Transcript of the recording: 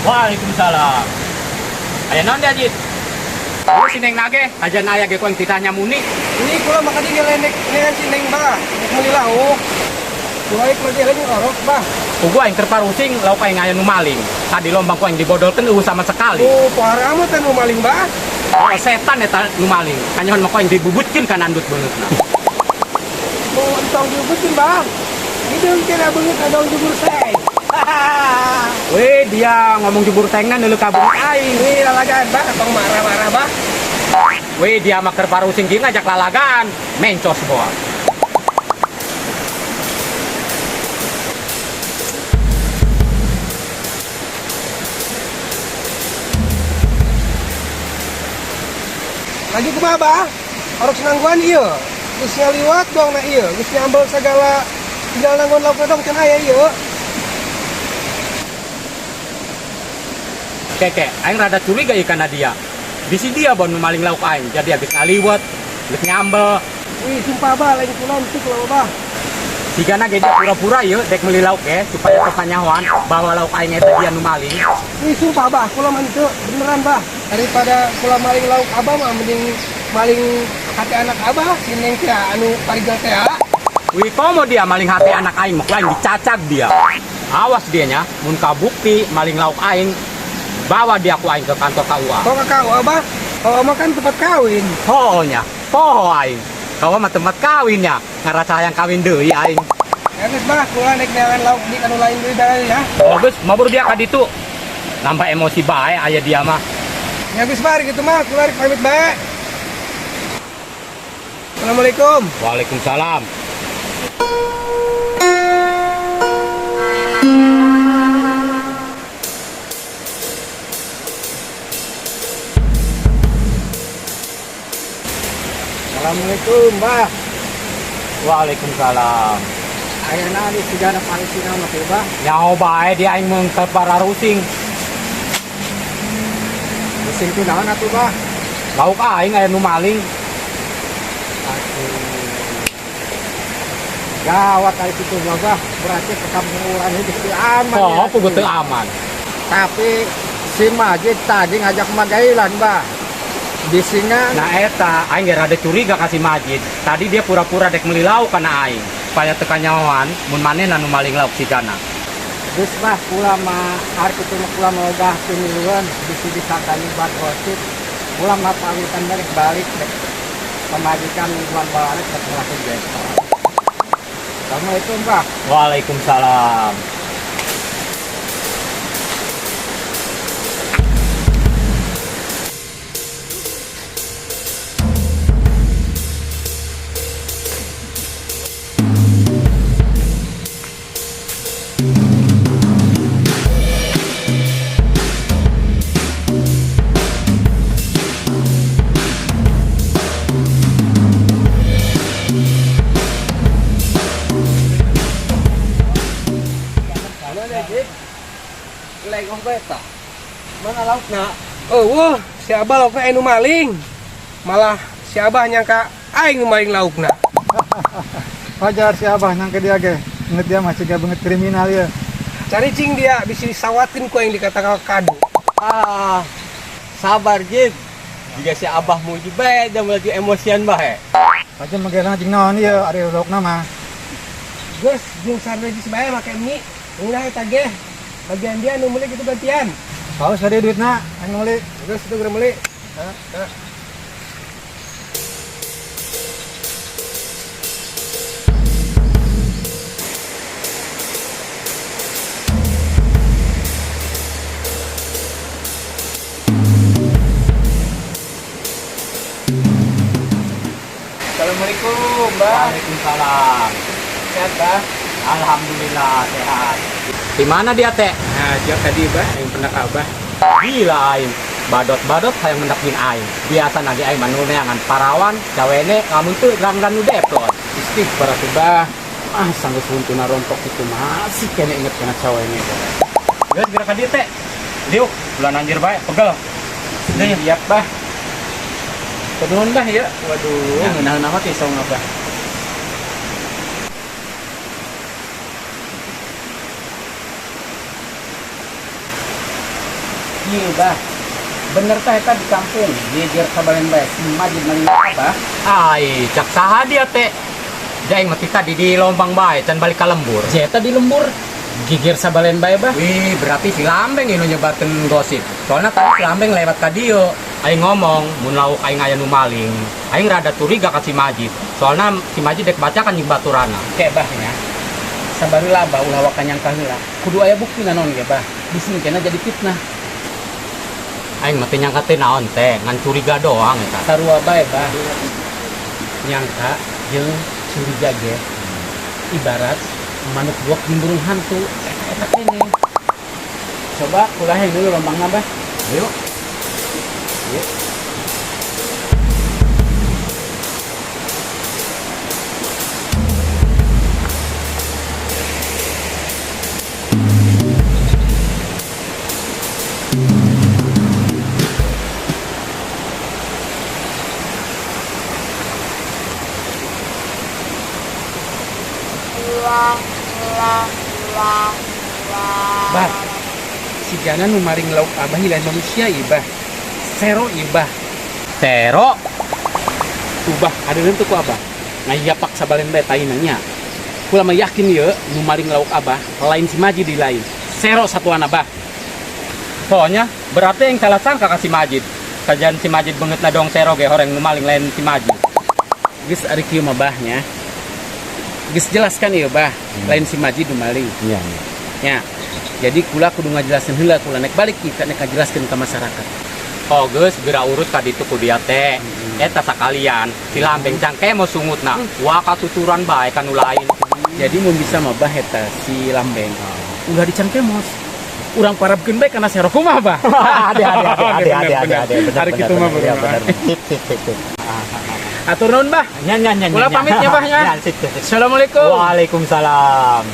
Waalaikumsalam. Aya naon dia, Jit? Oh, si Neng nage, aja aya ge ku aing titah nyamuni. Ini kula maka di ngelendek dengan si Neng bah. Rek meuli lauk. Dua kula dia lagi orok bah. Pugu aing keur parusing, lauk aing aya nu maling. Tadi lombang ku aing dibodolkeun eueuh sama sekali. Oh, pohara amat nu maling bah. Oh, setan eta nu maling. Kanyahoan mah ku aing dibubutkeun kana andut beungeutna. Mau entong diubutin bah. Hideung kira beungeut adong jubur seng. Weh, dia ngomong jubur sengna neuleuh ka beungeut aing. Ini lalagaan bah, tong marah-marah bah. Weh, dia mah keur parusing kieu ngajak lalagaan. Mencos boa. Lagi kumaha bah? Orok senangguan ieu. Geus ngaliwat dong na ieu, geus nyambel segala tinggal nangguan lauk dong can aya ieu. Keke, aing rada curiga ieu kana dia. Bisi dia bon maling lauk aing, jadi habis ngaliwet, geus nyambel. Wih, sumpah bah, lain kula untuk kula bah. Sigana ge dia pura-pura ieu dek meuli lauk ge supaya teu kanyahoan bahwa lauk aing eta dia nu maling. Wih, sumpah bah, kula mah henteu, beneran bah. Daripada kula maling lauk abah mah mending maling hati anak abah, si Neng teh anu parigel teh. Wih, komo dia maling hati anak aing mah ku aing dicacag dia. Awas dia nya, mun kabukti maling lauk aing, bawa dia ku aing ke kantor KUA. Kok ke KUA bah? KUA mah kan tempat kawin. Poho nya, poho aing. KUA mah tempat kawin nya, ngarasa hayang kawin deui aing. Ya geus bah, kula naik neangan lauk di anu lain deui bae ya. Oh geus, mabur dia ka ditu. Nambah emosi bae aya dia mah. Ya geus bah, gitu mah kula rek pamit bae. Assalamualaikum. Waalaikumsalam. Assalamualaikum, Bah. Waalaikumsalam. Ayeuna di sigana parisina mah teh, Bah. Nyaho bae dia aing mun keur pararusing. Rusing teh naon atuh, Bah? Lauk aing aya nu maling. Aduh. Gawat ari kitu mah, Bah. Berarti ke kampung urang ini teu aman. Oh, ya, puguh teu aman. Tapi si Majid tadi ngajak magailan, Bah. Bisingan. Nah eta aing ge rada curiga ka si Majid. Tadi dia pura-pura dek meuli lauk kana aing supaya teu kanyahoan mun manehna nu maling lauk sigana. Geus bah, kula mah ari kitu mah kula mah ogah timilueun bisi disangka nyebar gosip. Kula mah pamitan balik balik dek pamajikan nungguan balik dek ngelakuin gesto. Assalamualaikum, Bah. Waalaikumsalam. Mana laukna? Oh, wah, si Abah laukna anu maling. Malah si Abah nyangka aing nu maling laukna. Wajar si Abah nyangka dia ge. Inget dia masih gak banget kriminal ya. Cari cing dia bisa disawatin ku yang dikatakan kadu. Ah, sabar Jid. Jika si Abah muji bae dia melaju emosian bae. Aja magelang jeung naon ieu ari laukna mah. Geus jeung sarwe geus bae make mie. Ngeunah eta ge. Bagian dia nu meuli gitu gantian. Paus tadi duitna, aing meuli. Geus itu geura meuli. Hah? Hah. Assalamualaikum, Bah. Waalaikumsalam. Sehat, Bah? Alhamdulillah sehat. Di mana dia teh? Nah, dia tadi bah yang pernah abah. Gila aing. Badot-badot hayang mendak jeung aing. Biasa nage aing mah nu neangan parawan, cawene, lamun teu ranggan nu deplon. Istighfar atuh, Bah. Ah, sanggeus huntuna rontok itu masih kene inget kana cawene. Geus geura ka dieu teh. Diuk, bulan anjir bae, pegel. Nih, siap, Bah. Nuhun, Bah ya. Waduh, Ya. ngeunah mah teh saung Abah. Kieu, Bah. Bener tah eta di kampung geger sabalen bae si Majid maling Abah? Ai, cak saha dia teh? Jaing mah ti tadi di lombang bae can balik ka lembur. Eta di lembur geger sabalen bae, Bah. Wih, berarti si Lambeng ini nyebarkeun gosip. Soalnya tadi si Lambeng lewat ka dieu. Aing ngomong, mun lauk aing aya nu maling. Aing rada curiga ka si Majid. Soalnya si Majid dek bacakan jeung baturana. Kayak Bah nya. Sabareula, Bah, ulah waka nyangka heula. Kudu aya bukti naon ge, Bah. Bisi kena jadi fitnah. Aing mah teu nyangka teh naon teh, ngan curiga doang eta. Sarua bae, Bah. Nyangka jeung curiga ge ibarat manuk buak jeung burung hantu, eta-eta kene. Coba kula hayang dulu lombangna, Bah. Ayo. Yuk. Bah, sigana nu maring lauk Abah lain manusia ieu, Bah. Sero ieu, Bah. Sero? Tuh, Bah, adeun teu ku Abah. Ngayapak sabalen bae taina nya. Kula mah yakin ieu nu maring lauk Abah lain si Majid di lain. Sero satuan, Abah. Soalnya berarti yang salah sangka ka si Majid. Kajian si Majid beungeutna dong sero ge horeng nu maling lain si Majid. Geus ari kieu mah, Bah, nya. Geus jelas kan ieu, Bah, lain si Majid nu maling. Iya. Nya. Jadi kula kudu ngajelaskeun heula, kula nek balik ieu nek ngajelaskeun ka masyarakat. Oh geus geura urus ka ditu ku dia teh. Eta sakalian si Lambeng cangke mau sungutna. Wah, katuturan bae ka nu lain. Jadi mun bisa mah, Bah, eta si Lambeng ulah dicangkemos. Urang parabkeun bae kana sero kumaha, Bah? Ade ade ade ade ade ade ade, bener. Hari Bener, kitu mah, bener, iya, bener. Bener. Sip sip sip sip. Atur nuhun, Bah. Nya nya nya. Kula Nya. pamit nya, Bah, nya. Ya, sip sip sip. Assalamualaikum. Waalaikumsalam.